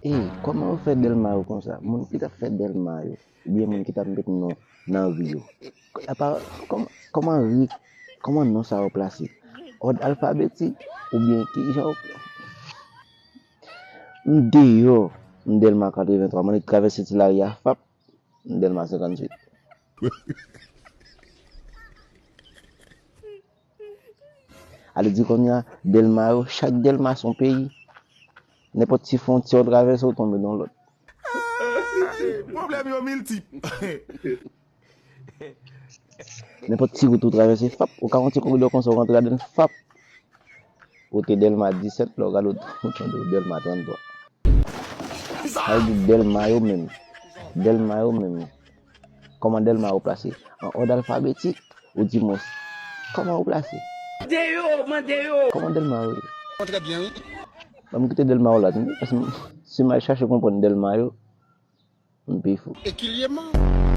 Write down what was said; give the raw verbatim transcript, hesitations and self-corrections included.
Ey, kòman yo fè Dèlma yo konsa? Moun ki t ap fè Dèlma yo, oubyen moun ki t ap met non nan ri yo. Apa, kòman, kòman ri, kòman non sa yo plase? Òd alfabetik, oubyen ki jan yo, m deyò, m Dèlma katrevenntwa, m annik travèse ti lari a, fap, m Dèlma senkantuit. Ale di kounye a, Dèlma yo, chak Dèlma se yon peyi. Nenpòt ti fwontyè ou travèse, ou tonbe nan lòt. Pwoblèm yo miltip. Nenpòt ti wout ou travèse, fap, ou ka yon ti koridò konsa, ou rantre ladan, fap. Ou te Dèlma disèt, lè ou gade ou tonbe Dèlma tranntwa. Sa vle di Dèlma yo menm. Dèlma yo menm. Kòman Dèlma yo plase? An òd alfabetik, ou di mwen, kòman yo plase? Mande yo, mande yo. Kòman Dèlma yo ye? Trè byen, wi. Ban m kite Dèlma yo la, tande, paske si m al chache konprann Dèlma yo, m pi fou. Ekilyèman.